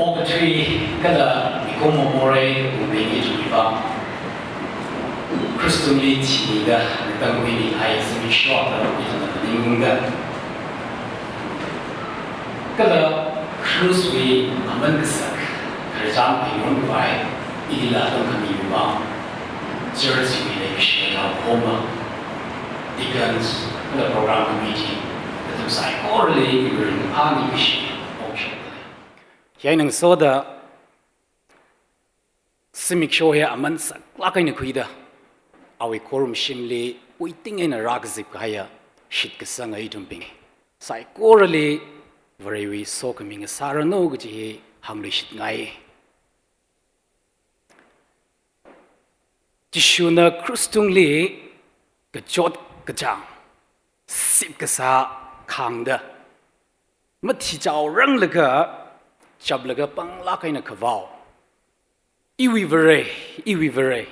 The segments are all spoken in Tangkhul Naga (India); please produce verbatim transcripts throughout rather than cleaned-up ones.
Okathui kala mikumo morei kapumingi chungkha, Khristali thimida, ngatangkhuimida, zimiksho da ithumna ningungda. Kala Khristawui aman kasak khararchan pheirong khavai, ilila atam khami vang, church wui leikashi homa, deacons, kala program committee, nathum saikorali iwui ringphāli kashi phongshokda lei. Hi eina ngasoda, zimiksho hi aman saklāk eina khuida, awui khorumshimli uiting eina rākazip kahaiya shitkasanga ithumbing saikorali Varewui sokhami ngasāranu kaji hi hāngluishitngai. Jishuna Khristali kachot kachāng, sip kasā khāngda, mathichaoranglaga, chaplaga panglāk eina kavao, "Iwui Vare, iwui Vare,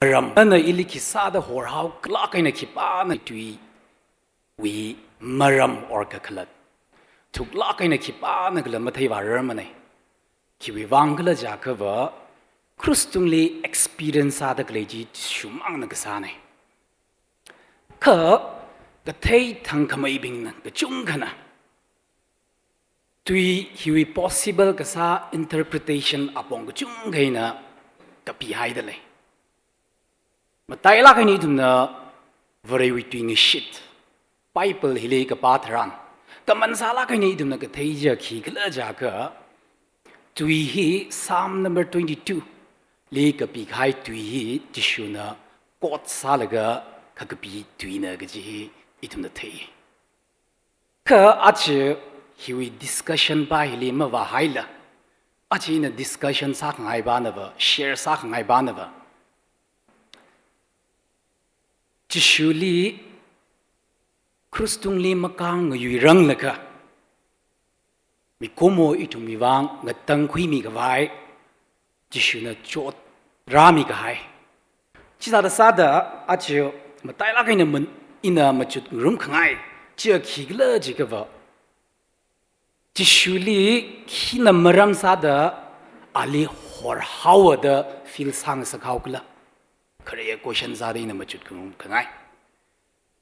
maram nana ili khisāda horhaokalāk eina khipāna tuiwui maram or kakhalat thuklāk eina khipānakhala matheivārarmanei." Khiwui vang khala jiakhava, Khristali experience sāda khalei chi Jishumangna kasānei. Kha kathei thangkhameibingna kachungkhana tui hiwui possible kasā interpretation apong kachungkha eina kapihaida lei. Matailāk eina ithumna Varewui tuingashit, Bible hili kapā tharan, kamansālāk eina ithumna kathei chiya khikhala jiakha, tui hi Psalm number twenty-two li kapikahai tui hi Jishuna quote sālaga kakapi tuina kaji hi ithumna thei. Kha aja hiwui discussion pa hili mavāhaila, aja ina discussion sākhangai panava, share sākhangai panava, Jishuli Khristali makāngayuiranglaga, mikumo ithumwui vang ngatangkhuimi khavai Jishuna chot rāmi kahai. Chithāda sāda aja matailāk eina man-, ina machut ngarumkhangai chiya khikhala jiakhava, Jishuli khina maram sāda ali horhaowa da feel sāngasakhaokhala? Khareya question sāda ina machut ngarumkhangai.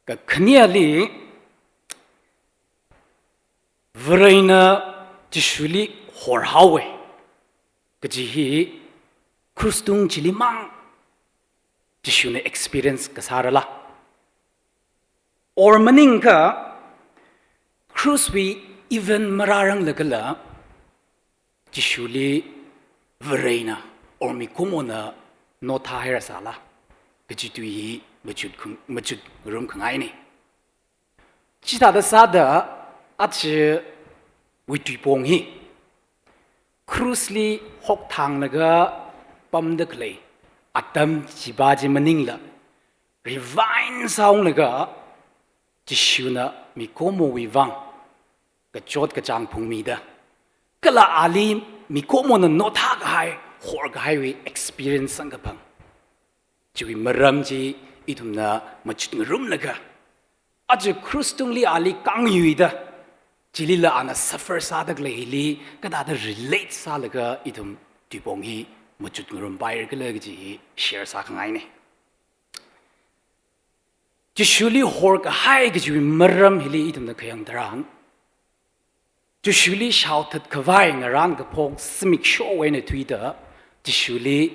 Kakhaneli, Varena Jishuli horhaowa kaji hi krush tungchilimang Jishuna experience kasārala? Or maningakha, krushwui event marāranglakhala, Jishuli Varena or mikumona nothāhairasāla kaji tui hi machut khang-, machut ngarumkhangaina. Chithāda sāda ajawui tuipong hi, krushli hokthanglaga pamda khalei atam chipa chi maningla, refine sāunglaga Jishuna mikumowui vang kachot kachāng phungmida, kala ali mikumona nothākahai, horkahaiwui experience samkaphang. Chiwui maram chi ithumna machut ngarumlaga, aja krush tungli ali kāngyuida, chilila ana suffer sāda khalei hili kathāda relate sālaga ithum tuipong hi machut ngarumpairakhala kaji hi share sākhangaina. Jishuli horkahai kajiwui maram hili ithumna khayang tharan, Jishuli shaothat khavai ngarān kaphok zimikshowui eina thuida, Jishuli,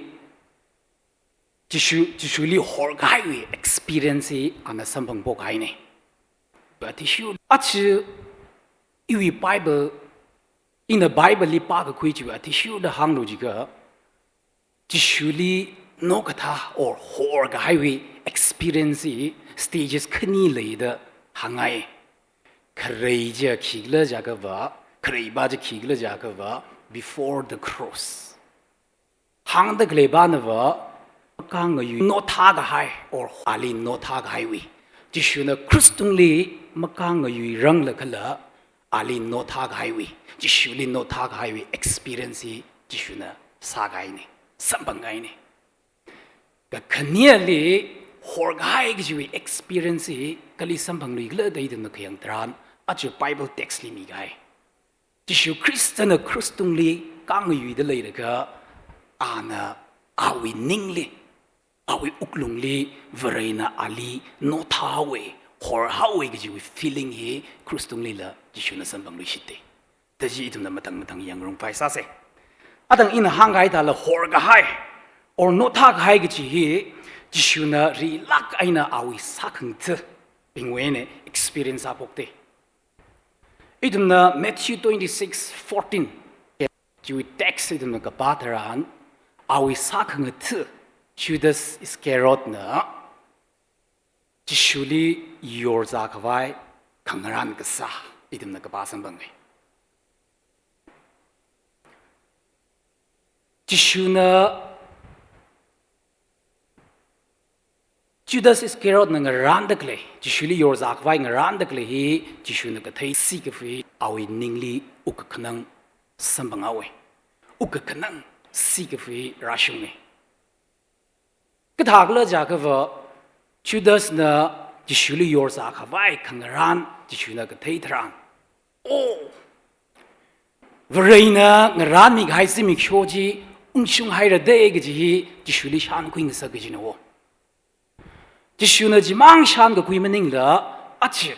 Jishu, Jishuli horkahaiwui experience hi ana samphang phokhaina. But Jishu, aja iwui Bible, ina Bible li pākakhui chiwui athishurda hānglu jiakha, Jishuli nokathā or horkahaiwui experience hi stages khani leida hāngngai. Kharei chiya khikhala jiakhava, khareipa chi khikhala jiakhava, before the cross. Hāngda khalei panava, makāngayui nothākahai or ali nothākahaiwui, Jishuna krush tungli makāngayuiranglakhala, ali nothākahaiwui, Jishuli nothākahaiwui experience hi Jishuna sākahaina, samphangngaina. Kakhaneli horkahai kajiwui experience hi kali samphangluikhala da ithumna khayang tharan, aja Bible text li mikahai, Jishu Khristana krush tungli kangayuida leilaga, ana awui ningli, awui wuklungli, Varena ali nothāhaowa, horhaowa kajiwui feeling hi krush tunglila Jishuna samphangluishitta. Da chi ithumna mathang mathang yangrumpai sāsa. Atang ina hāngkahai thāla horkahai, or nothākahai kaji hi, Jishuna rilāk eina awui sākhangathabingwui eina experience sāphokta. Ithumna Matthew twenty-six fourteen chiwui text ithumna kapā tharan, awui sākhangatha Judas Iscariotna Jishuli yorzākhavai khangarān kasā ithumna kapā samphanga. Jishuna, Judas Iscariotna ngarānda khalei, Jishuli yorzākhavai ngarānda khalei hi, Jishuna kathei sikafu hi awui ningli wukkakhanang samphanghaowa. Wukkakhanang sikafu hi rāshunga. Kathākhala jiakhava, Judasna Jishuli yorzākhavai khangarān Jishuna kathei tharan, oh, Varena ngarānmikahai zimiksho chi ungshunghairada kaji hi Jishuli shānkhuingasak kajina wo. Jishuna chimang shānkakhui maningla, achi,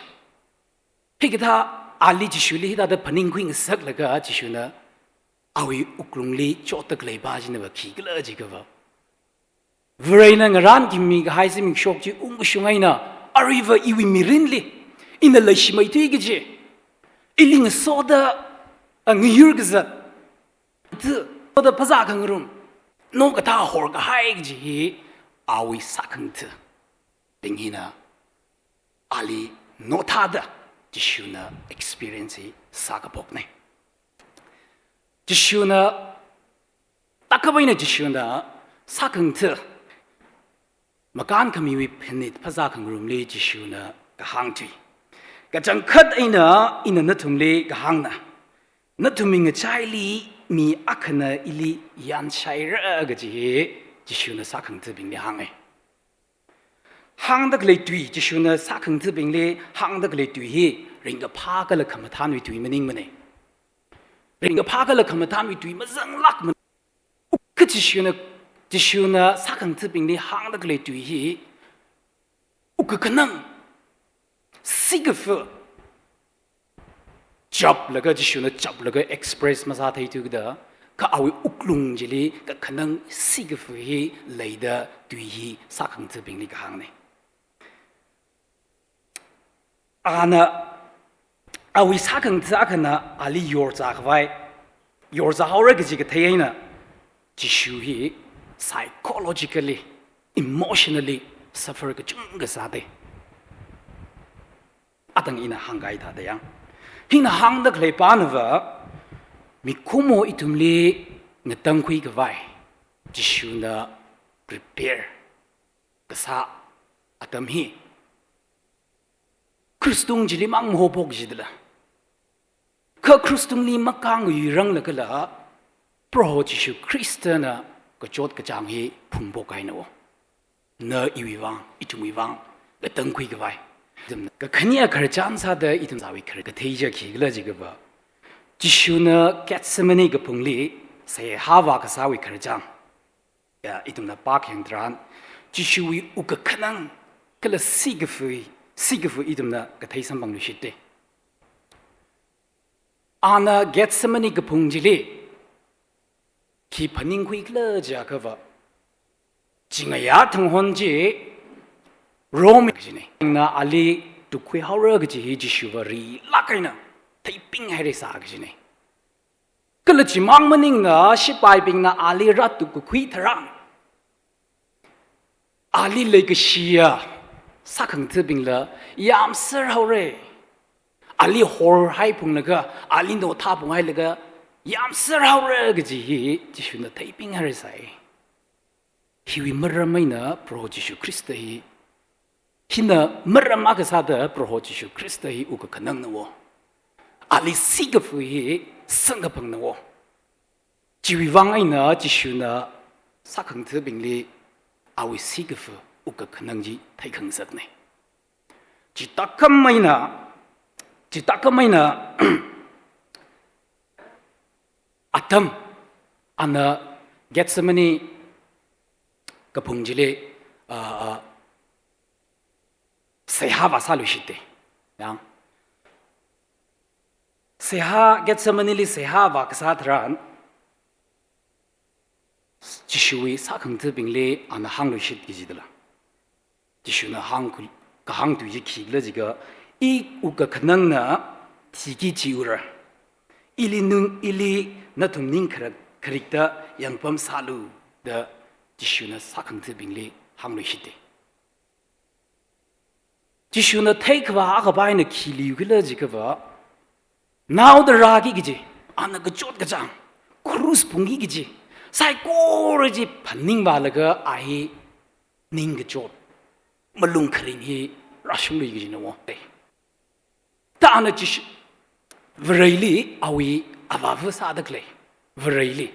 hikathā ali Jishuli hithāda phaningkhuingasaklaga Jishuna awui wuklungli chotda khalei pā china va khikhala jiakhava, Varena ngarānkhami kahai zimiksho chi ungkashung eina, aruiva iwui mirinli, ina leishimeithui kaji, ili ngasoda, a, ngayur kazat, tu, soda phazā khangarum, no kathā horkahai kaji hi, awui sākhangathabing hina ali nothāda Jishuna experience hi sākaphokna. Jishuna, takhapaina Jishuna sākhangatha makānkhamiwui phanit phazā khangarumli Jishuna kahāng tui. Kachangkhat eina ina nathumli kahāngna, nathumwui ngachaili mi akhana ili yanshaira kaji hi Jishuna sākhangathabingli hānga. Hāngda khalei tui, Jishuna sākhangathabingli hāngda khalei tui hi ringkaphā kala khamathānwui tui maningmana. Ringkaphā kala khamathānwui tui mazanglākmana. Wukka Jishuna, Jishuna sākhangathabingli hāngda khalei tui hi, wukkakhanang sikafu chaplaga, Jishuna chaplaga express masātheithuda, kha awui wuklung chili kakhanang sikafu hi leida tui hi sākhangathabingli kahāngna. Ana, awui sākhangatha akhana ali yorzākhavai, yorzāhaora kaji kathei eina, Jishu hi psychologically, emotionally suffer kachungkha sāda. Atang ina hāngkahai thāda yang, hina hāngda khalei pāna va, mikumo ithumli ngatangkhuikhavai Jishuna prepare kasā atam hi krush tung chilimang mahophok jidala, kha krush tungli makāngyuiranglakhala, Proho Jishu Khristana kachot kachāng hi phungphok kahaina wo. Na iwui vang, ithumwui vang, ngatangkhuikhavai. Ithumna kakhane khararchan sāda ithum sāwui khararchan kathei chi khikhala jiakhava, Jishuna Gethsemane kaphungli seihā vākasāwui khararchan ya, ithumna pākhayang tharan, Jishuwui wukkakhanang kala sikafu, sikafu ithumna kathei samphangluishitta. Ana Gethsemane kaphung chili khi phaningkhuikhala jiakhava, chingaya thanghon chi Rome kajina. Na ali tukkhuihaora kaji hi Jishuva rilāk eina theipinghaira sā kajina. Kala chimang maningla shipaibingna ali rātukkakhui tharan, ali leikashiya sākhangathabingla yāmserhaora. Ali horhaiphunglaga, ali nothāphunghailaga yāmserhaora kaji hi Jishuna theipinghaira sāi. Hiwui maram eina Proho Jishu Khrista hi, hina maram akha sāda Proho Jishu Khrista hi wukkakhanangna wo. Ali sikafu hi samkaphangna wo. Chiwui vang eina Jishuna sākhangathabingli awui sikafu wukkakhanang chi theikhangasakna. Chithākhamei eina, chithākhamei eina, atam, Ana Gethsemane kaphung chili, ah, ah, seihā vāsāluishit te. Yang. Seihā, Gethsemaneli seihā vākasā tharan, Jishuwui sākhangathabingli ana hāngluishit kaji dala. Jishuna hāng khu-, kahāng tui chi khikhala jiakha, "I wukkakhanangna thiki jiura. Ili ning, ili nathum ning kharak-, kharikta yangpamsālu," da Jishuna sākhangathabingli hāngluishit te. Jishuna theikhavā akhavai eina khi liukhala jiakha, naoda rāki kaji, ana kachot kachāng, krush phungki kaji, saikora chi phaningvālaga a hi ningkachot, malung kharing hi rāshunglui kajina wo. Te. Ta ana Jishu, Vareli, awui avāva sāda khalei Vareli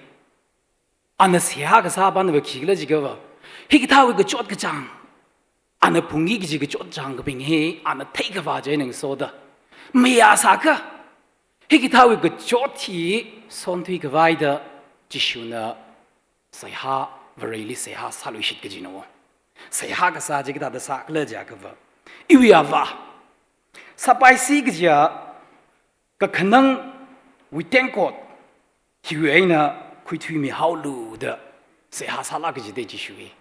ana seihā kasā pānava khikhala jiakha, hikathāwui kachot kachāng, ana phungki kaji kachot chāngkabing hi ana theikhavā chi eina ngasoda, mayāsākha, hikathāwui kachot hi sonthuikhavai da Jishuna seihā, Vareli seihā sāluishit kajina wo. Seihā kasā chi kathāda sākhala jiakha, iwui avā, sāpaisi kajiya kakhanangwui tengkot hiwui eina khuithuimihaolu da seihā sālāk kaji te Jishu hi.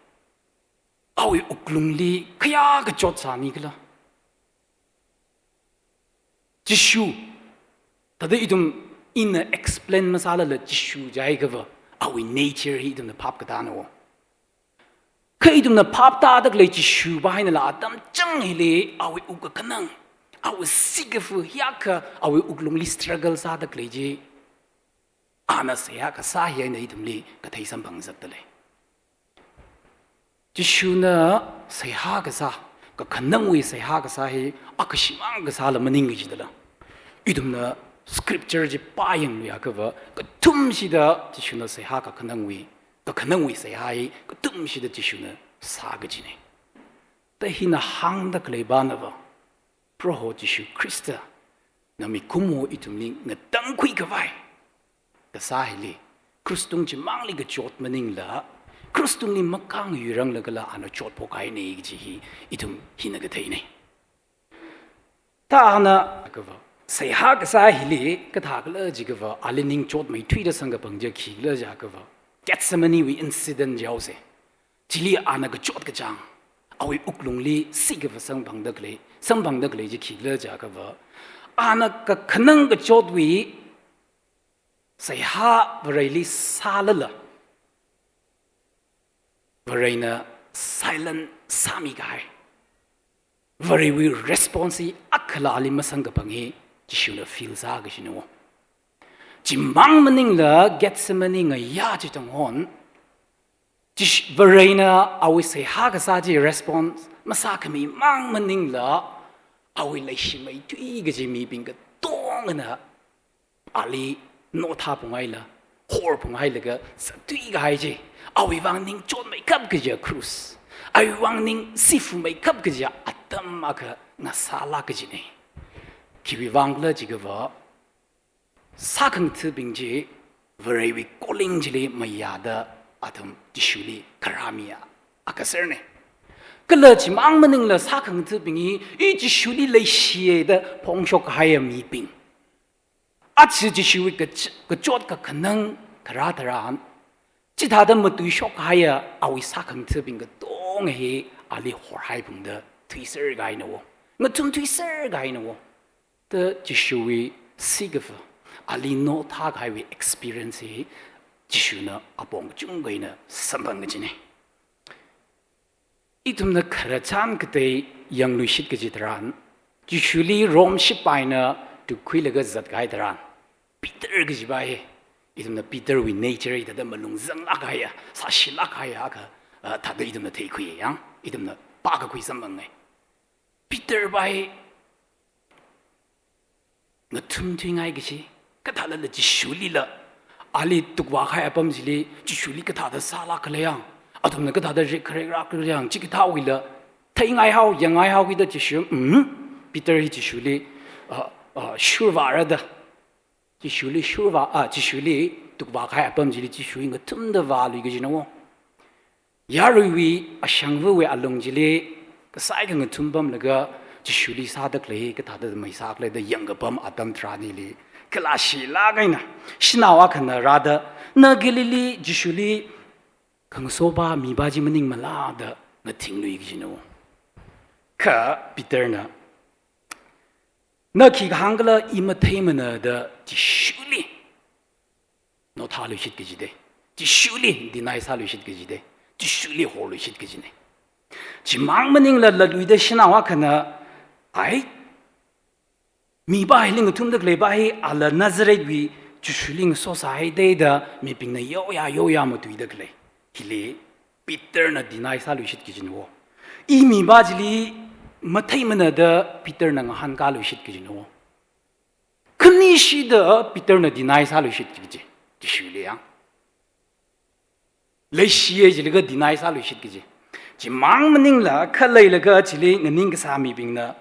Awui wuklungli khayā kachot sānikhala. Jishu, thāda ithum ina explain masālala Jishu jiakha, awui nature hi ithumna phap katāna wo. Kha ithumna phap tāda khalei Jishu va einala atam chang hili awui wukkakhanang, awui sikafu hiyākha awui wuklungli struggle sāda khalei chi, ana seihā kasā hi eina ithumli kathei samphangzatda lei. Jishuna seihā kasā, kakhanangwui seihā kasā hi akha shimān kasāla maning kaji dala. Ithumna scripture chi pāyangluiakha, kathumshida Jishuna seihā kakhanangwui, kakhanangwui seihā hi kathumshida Jishuna sā kajina. Ta hina hāngda khalei pānava, Proho Jishu Khristana mikumo ithumli ngatangkhuikhavai kasā hili, krush tung chimangli kachot maningla, krush tungli makāngyuiranglagala ana chotphok kahaina kaji hi ithum hina katheina. Ta ana kava, seihā kasā hili kathākhala jiakha, ali ningchotmeithuida samkaphang chi khikhala jiakha, Gethsemanewui incident jihaosa. Chili ana kachot kachāng, awui wuklungli sikafa samphangda khalei, samphangda khalei chi khikhala jiakha, ana kakhanang kachotwui seihā Vareli sālala, Varena silent sāmi kahai, Varewui response hi akhala ali masamkaphang hi Jishuna feel sā kajina wo. Chimang maningla Gethsemane ngayā chithanghon, Jish-, Varena awui seihā kasā chi response masākhami mang maningla, awui leishimeithui kaji mibing katongana ali nothāphunghailaga, horphunghailaga zatthui kahai chi, awui vang ningchotmeikhap kajiya krush, awui vang ningsifumeikap kajiya atam akha ngasālāk kajina. Khiwui vangkhala jiakha, sākhangathabing chi Varewui calling chili mayāda athum Jishuli kharāmiya akha sārna. Kala chimang maningla sākhangathabing hi, i Jishuli leishiya da phongshok kahaiya mibing, aja Jishuwui kach-, kachot kakhanang kharā tharan, chithāda matuishok kahaiya awui sākhangathabing katonga hi ali horhaiphungda thuiser kahaina wo, ngathumthuiser kahaina wo. Ta Jishuwui sikafa, ali nothā kahaiwui experience hi Jishuna apong kachungkha eina samphang kajina. Ithumna khararchan katei yangluishit kaji tharan, Jishuli Rome shipaina tukkhuilaga zat kahai tharan, Peter kajipa hi, ithumna Peterwui nature hi thāda malung zanglāk kahaiya, sāshilāk kahaiya akha, ah, thāda ithumna theikhuiya yang, ithumna pākakhui samphangngai. Peter pa hi ngathumthuingai kachi, kathālala Jishulila, ali tukvā kahai apam chili, Jishuli kathāda sālāk khala yang, athumna kathāda rekkharek rākhala yang, chikathāwuila theingaihao, yangngaihaokida Jishu, mm, Peter hi Jishuli, ah, ah, shurvāra da. Jishuli shurvā, ah, Jishuli tukvākahai apam chili Jishu hi ngathumda vālui kajina wo. Yaruiwui ashangvawui alung chili kasai khangathum pamlaga Jishuli sāda khalei kathāda maisā khalei da yangkapam atam tharan hili, kala shilāk eina shanao akhana rāda, na Galilee Jishuli khangasopa mipa chi maningmala da ngathing lui kajina wo. Kha Peterna, na khi kahāng khala i matheimana da Jishuli nothāluishit kajida. Jishuli deny sāluishit kajida. Jishuli horluishit kajina. Chimang maningla latluida shanao akhana, ai, mipa hili ngathumda khaleipa hi ala Nazarethwui Jishuli ngasosāhaida da mibingna yaoya yaoya matuida khalei. Hili Peterna deny sāluishit kajina wo. I mipa chili matheimana da Peterna ngahānkāluishit kajina wo. Khanishida Peterna deny sāluishit kaji, Jishuli yang. Leishiya jilaga deny sāluishit kaji. Chimang maningla khaleilaga chili nganing kasā mibingna,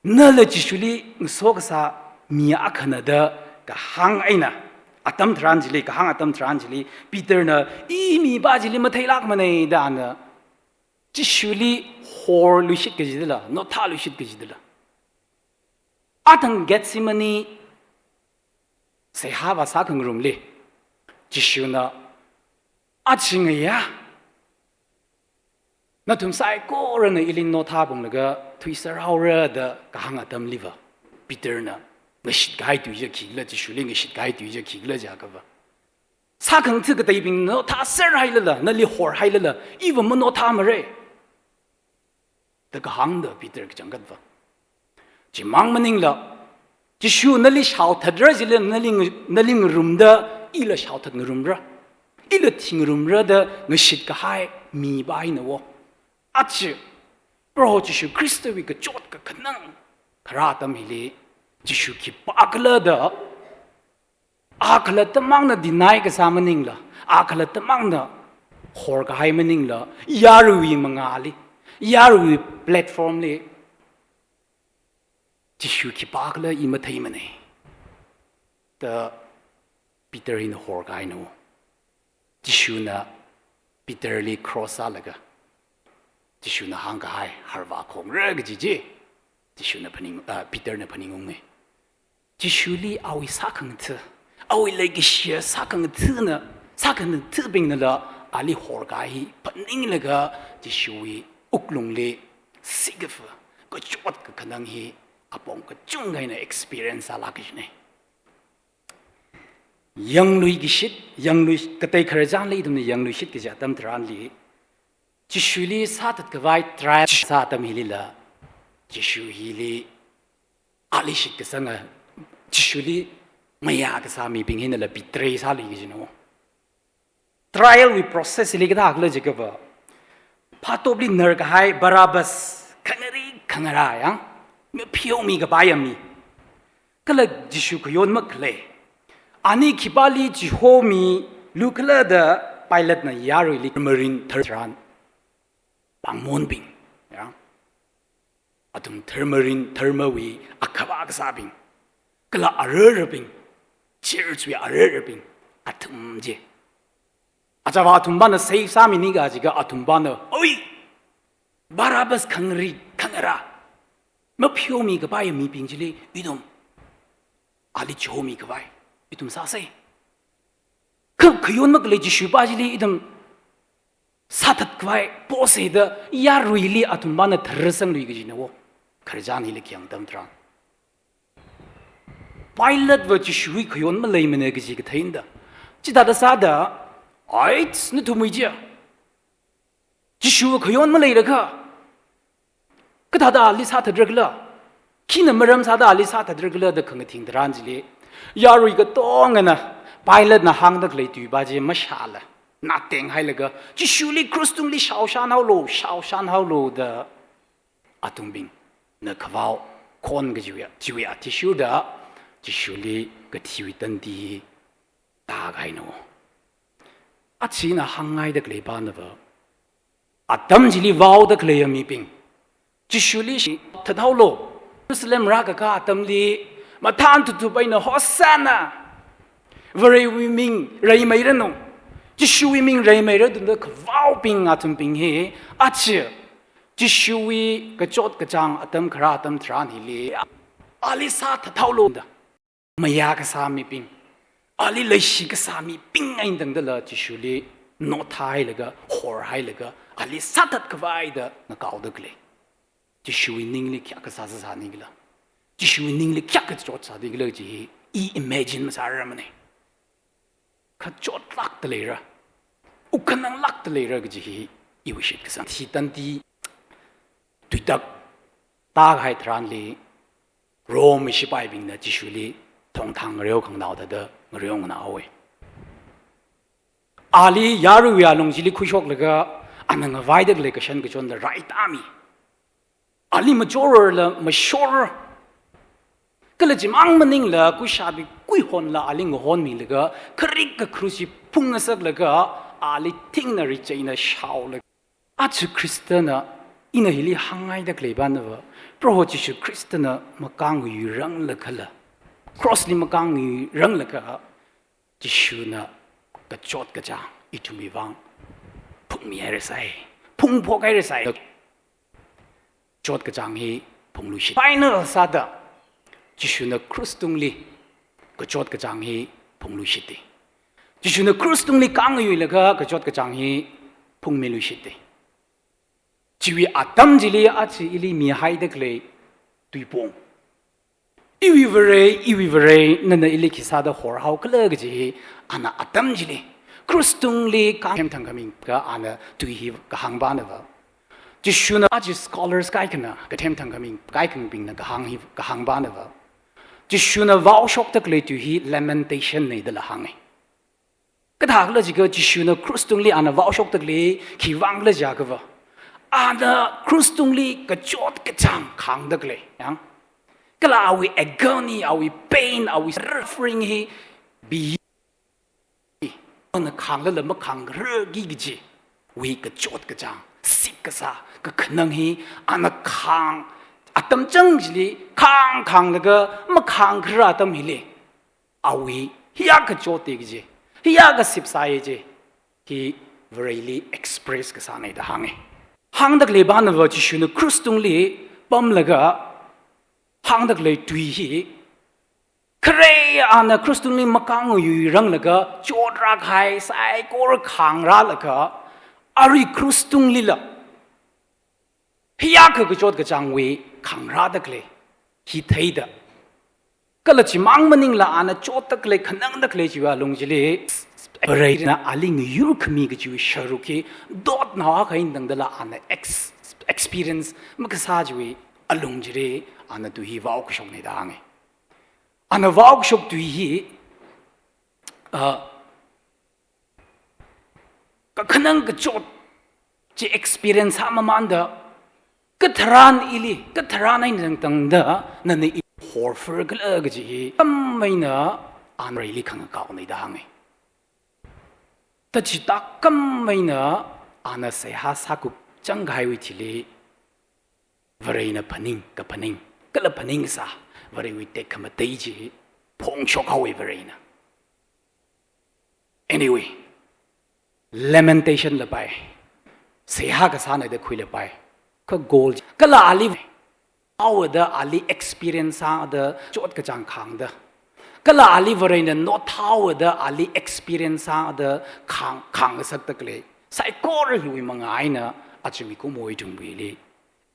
nala Jishuli ngaso kasā mi akhana da kahāng eina, atam tharan chili, kahāng atam tharan chili, Peterna, i mipa chili matheilākmana da ana Jishuli horluishit kajidala, nothāluishit kajidala. Athang Gethsemane seihā vāsā khangarumli, Jishuna, achingaya, nathum saikorana ili nothāphunglaga thuiser haora da kahāng atamliva, Peterna ngashitkahai tui chi khikhala, Jishuli ngashitkahai tui chi khikhala jiakhava, sākhangatha kateibing nothāser hailala, nali horhailala, iva manothāmara da kahāngda Peter kachangkhatva. Chimang maningla, Jishu nali shaothatra jila nali ng-, nali ngarumda, ila shaothat ngarumra, ila thi ngarumra da ngashitkahai mipa hina wo. Aja, Proho Jishu Khristawui kachot kakhanang kharā atam hili, Jishu khipākhala da a khalatta mangna deny kasā maningla, a khalatta mangna horkahai maningla, yaruiwui mangāli, yaruiwui platform li, Jishu khipākhala i matheimana da Peter hina horkahaina wo. Jishuna Peter li cross sālaga, Jishuna hāngkahai harvā khongra kaji chi, Jishuna phaning, ah, Peterna phaningunga. Jishuli awui sākhangatha, awui leikashiya sākhangathana, sākhangathabingnala ali horkahai hi phaninglaga Jishuwui wuklungli sikafa, kachot kakhanang hi apong kachungkha eina experience sālāk kajina. Yangluikashit, yanglui, katei khararchanli ithumna yangluishit kaji atam tharanli, Jishuli sāthatkhavai trial sā atam hilila, Jishu hili ali shitkasanga, Jishuli mayā kasā mibing hinala betray sālui kajina wo. Trial wui process hili kathākhala jiakhava, phatopli narkahai Barabbas, khangari khangarā yang, mapheomikapaiya mi, kala Jishu khayon makhalei, ani khipāli chihomilu khala da Pilatena yaruili tharmarin tharan, pāngmonbing, ya, athum tharmarin tharmawui akhava kasābing, kala ararabing, church wui ararabing, athum chi. Achāva athumpana save sāmini kajiakha athumpana, oi, Barabbas khangari khangarā, mapheomikapaiya mibing chili ithum ali chihomikhavai ithum sāsa. Kha khayon makhalei Jishupa chili ithum sāthatkhavai posa da yaruili athumpana tharsanglui kajina wo. Khararchan hili khayang atam tharan, Pilateva Jishuwui khayon maleimana kaji katheinada, chithāda sāda, ait, nathumwui chiya, Jishuwui khayon maleirakha, kathāda ali sāthatra khala, khina maram sāda ali sāthatra khala da khangathing tharan chili, yarui katongana Pilatena hāngda khalei tuipa chi mashāla, natenghailaga, Jishuli cross tungli shaoshan haolu, shaoshan haolu da athumbingna khavao khon kajiwui, chiwui athishurda Jishuli kathiwui tandi tākahaina wo. Achina hāngngaida khaleipanava, atam chili vaoda khaleiya mibing, Jishuli shi thathaolu, Jerusalem rākakā atamli, mathān thuthup eina Hosanna, Varewui ming reimeiranu. Jishuwui ming reimeira tungda khavaobing athumbing hi, achi, Jishuwui kachot kachāng atam kharā atam tharan hili, ali sāthathaolu da. Mayā kasā mibing, ali leishi kasā mibing eina tangdala Jishuli nothailaga, horhailaga, ali sāthat khavai da ngakaoda khalei. Jishuwui ningli kayākha sāsāni khala, Jishuwui ningli kayākha chotsāni khala kaji hi i imagine masārarmana. Kha chotlākda leira, ukhananglākda leira kaji hi iwui shitkasang. Thitandi tuitak tākahai tharanli Rome shipaibingna Jishuli thongthang ngareo khanganao thāda ngareo nganāhaowa. Ali yaruiwui alung chili khuishoklaga, ana ngavaida khalei kashan kachonla raitāmi. Ali machorarla mashor. Kala chimang maningla kuishabi kuihonla ali ngahonmilaga, kharik kakharu chi phungngasaklaga, ali thingna richaina shaolaga. Aja Khristana, ina hili hāngngaida khalei banava, Proho Jishu Khristana makāngyuiranglakhala, cross li makāngyuiranglaga, Jishuna kachot kachāng ithumwui vang phungmihairasai, phungphokhairasai. Chot kachāng hi phungluishit. Final sāda, Jishuna krush tungli kachot kachāng hi phungluishitta. Jishuna krush tungli kāngyuilaga kachot kachāng hi phungmiluishitta. Chiwui atam chili aja ili mihaida khalei tuipong. Iwui Vare, iwui Vare, nana ili khisāda horhaokhala kaji hi, ana atam chili krush tungli kathemthang khaming ka ana tui hi kahāng banava. Jishuna aja scholars kaikhana, kathemthang khaming kaikhanabingna kahāng hi, kahāng banava, Jishuna vaoshokda khalei tui hi Lamentation na dala hānga. Kathākhala jiakha Jishuna krush tungli ana vaoshokda khalei hi khiwuivangkhala jiakhava, ana krush tungli kachot kachāng khāngda khalei, yang. Kala awui agony, awui pain, awui suffering hi bi ana khānglala makhāngkhararki kajiwui kachot kachāng, sip kasā, kakhanang hi ana khāng, atam chang chili khāng khānglaga makhāngkharar atam hili, awui hiyākha chotta kaji, hiyākha sipsāya kaji hi Vareli express kasāna da hānga. Hāngda khalei banava Jishuna krush tungli pamlaga hāngda khalei tui hi, khare ana krush tungli makāngyuiranglaga chotrākahai saikora khāngrālaga, arui krush tunglila hiyākha kachot kachāngwui khāngrāda khalei hi theida, kala chimang maningla ana chotda khalei, khanangda khalei chiwui alung chili, Varena ali ngayurkhami kajiwui sharuk hi dotnao akha eina tangdala ana ex-, experience makasā chiwui alung chili ana tui hi vaokashokna da hānga. Ana vaokashok tui hi, ah, kakhanang kachot chi experience sāmamānda, katharan ili, katharan eina tangda nana i horfarkhala kaji hi, kam eina ana Vareli khangakaona da hānga. Tachithā kam eina ana seihā sākup changkahaiwui thili, Varena phaning, kaphaning, kala phaningsā, Varewui tekhamatei chi phongshokhaowa Varena. Anyway, Lamentation la pai, seihā kasāna da khuilapai, kha goal, kala ali haoda ali experience sāda chot kachāng khāngda, kala ali Varena nothaoda ali experience sāda khāng, khāngngasakda khalei saikora hiwui manga eina aja mikumo ithumwuili,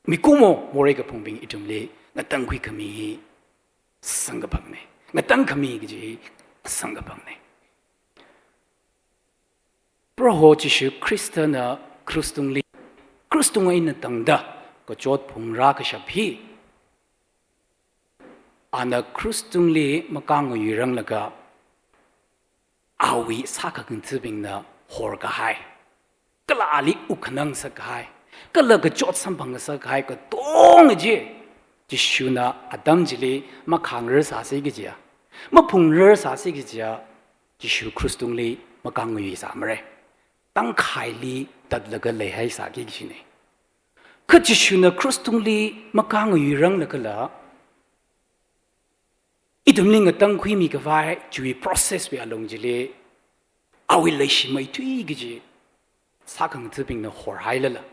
mikumo morei kaphungbing ithumli ngatangkhui khami hi samkaphangna. Ngatang khami kaji hi samkaphangna. Proho Jishu Khristana krush tungli, krush tung eina tangda kachot phungrā kashap hi, ana krush tungli makāngyuiranglaga, awui sākhangathabingna horkahai, kala ali ukhanang sākahai, kala kachot samphang sākahai katonga chi, Jishuna atam chili makhāngrarsāsi kajiya, maphungrarsāsi kajiya, Jishu krush tungli makāngyuisāmara. Tangkhaili tatlaga leihaisāki kajina. Kha Jishuna krush tungli makāngyuiranglakhala, Ithumli ngatangkhuimi khavai chiwui process wui alung chili, awui leishimeithui kaji sākhangathabingna horhailala,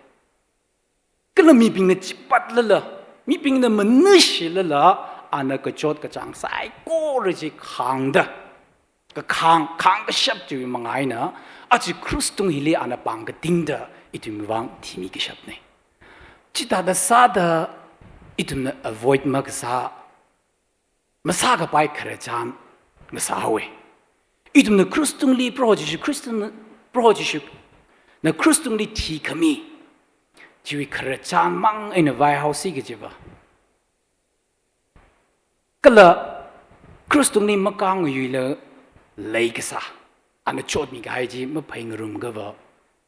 kala mibingna chipatlala, mibingna manashilala, ana kachot kachāng saikora chi khāngda, kakhāng, khāngkashap chiwui manga eina, aja krus tung hili ana pāng katingda ithumwui vang thimi kashapna. Chithāda sāda ithumna avoid makasā, masākapai khararchan ngasāhaowa. Ithumna krus tungli Proho Jishu Khristana, Proho Jishuna krus tungli thikhami chiwui khararchan mang eina vaihaosi kajiva, kala krus tungli makāngyuila leikasā, ana chotmi kahai chi maphai ngarumkhava,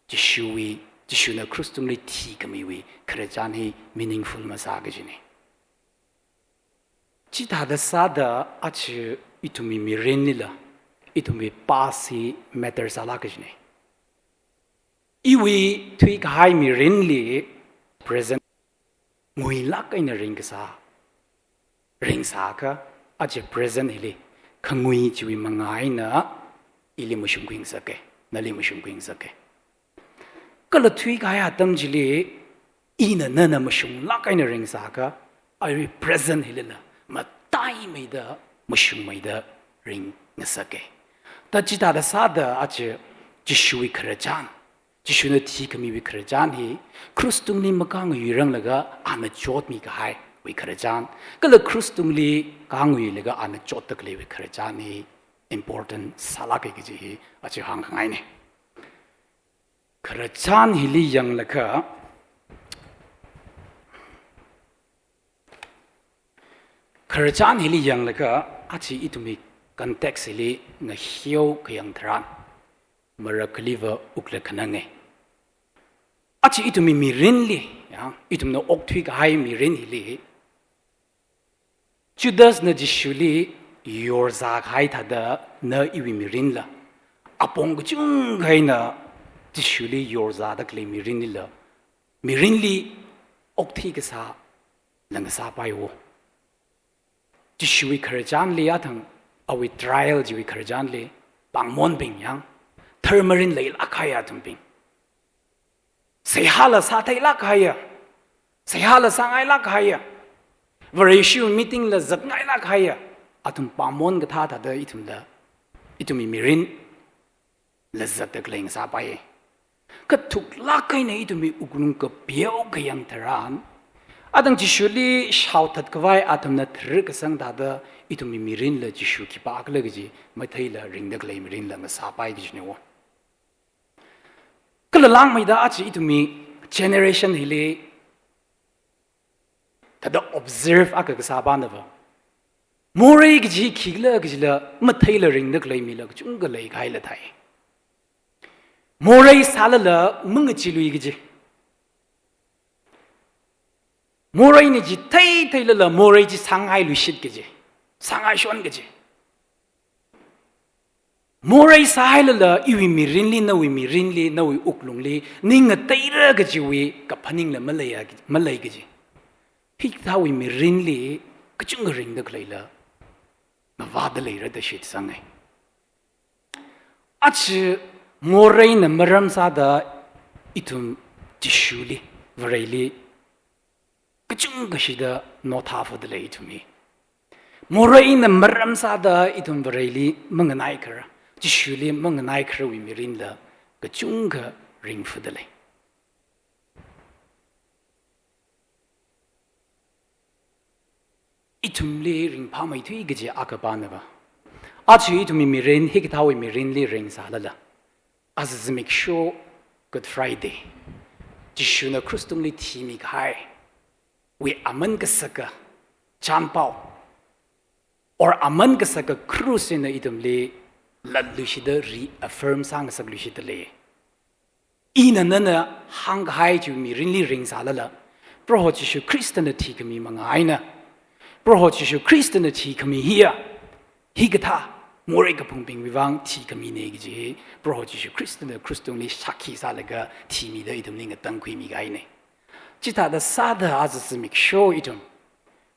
Jishuwui, Jishuna krus tungli thikhamiwui khararchan hi meaningful masā kajina. Chithāda sāda aja ithumwui mirinlila, ithumwui past hi matter sālāk kajina. Iwui thuikahai mirinli present nguilāk eina ringkasā, ringsākha, aja present hili khangui chiwui manga eina ili mashungkhui ngasaka, nali mashungkhui ngasaka. Kala thuikahai atam chili ina nana mashunglāk eina ringsākha, awui present hilila mataimeida, mashungmeida ring ngasaka. Thā chithāda sāda aja Jishuwui khararchan, Jishuna thikhamiwui khararchan hi krus tungli makāngyuiranglaga ana chotmi kahaiwui khararchan, kala krus tungli kāngyuilaga ana chotda khaleiwui khararchan hi important sālāka kaji hi aja hāngkhangaina. Khararchan hili yanglaga, khararchan hili yanglaga, aja ithumwui context hili ngahiao kayang tharan, marakhaliva wuklāk khananga. Aja ithumwui mirinli, ya, ithumna okthui kahai mirin hili, Judasna Jishuli yorzā kahai thāda na iwui mirinla, apong kachungkha eina Jishuli yorzāda khalei mirinlila, mirinli okthui kasāla ngasāpaiwo. Jishuwui khararchanli athang, awui trial chiwui khararchanli, pāngmonbing yang, tharmarin leilāk kahaiya athumbing, seihāla sātheilāk kahaiya, seihāla sāngailāk kahaiya, Vareshi meeting la zatngailāk kahaiya, athum pāngmon kathā thāda ithumla, ithumwui mirinla zatda khalei ngasāpai. Kha thuklāk eina ithumwui wuklung kapeo kayang tharan, athang Jishuli shaothat khavai athumna tharkasang thāda ithumwui mirinla Jishu khipākhala kaji matheila ringda khalei mirinla ngasāpai kajinawo. Kala langmeida aja ithumwui generation hili thāda observe akha kasā panava, morei kaji khikhala kajila matheila ringda khalei mila kachungkha leikahaila thai. Morei sālala mangachilui kaji, moreina chi theitheilala morei chi sāngailuishit kaji, sāngaishon kaji. Morei sāhailala iwui mirinli, nawui mirinli, nawui wuklungli ning ngateira kajiwui kaphaningla maleiya, malei kaji. Hikathāwui mirinli kachungkha ringda khaleila mavāda leira da shitsanga. Aja moreina maram sāda ithum Jishuli, Vareli kachungkha shida nothafada lei ithumwui. Moreina maram sāda ithum Vareli manganaikhara, Jishuli manganaikhara wui mirinla kachungkha ringfada lei. Ithumli ringphāmeithui kaji akha panava, aja ithumwui mirin hikathāwui mirinli ringsālala, aja zimiksho Good Friday, Jishuna krus tungli thimi kahaiwui aman kasaka chanpao, or aman kasaka krus eina ithumli latluishida reaffirm sāngasakluishida lei. Ina nana hāngkahai chiwui mirinli ringsālala, Proho Jishu Khristana thikhami manga eina, Proho Jishu Khristana thikhami hiya, hikathā morei kaphungbingwui vang thikhamina kaji hi Proho Jishu Khristana krus tungli shākhi sālaga thimida ithumli ngatangkhuimi kahaina. Chithāda sāda aja zimiksho ithum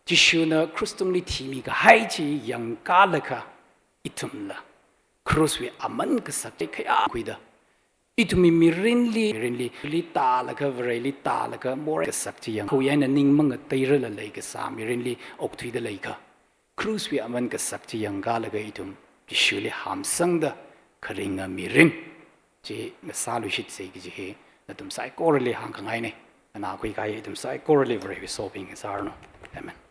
Jishuna krus tungli thimi kahai chi yangkalaga ithumla kruswui aman kasak chi khayā khuida, ithumwui mirinli, mirinli, li tālaga, Vareli tālaga, morei kasak chi yang, khuyaina ning mangateirala leikasā mirinli okthuida leikha, kruswui aman kasak chi yangkalaga ithum Jishuli hamsangda kharinga mirin chi ngasāluishitsa kaji hi nathum saikorali hāngkhangaina. Ana khuikahai ithum saikorali Varewui sobing sāranu. Amen.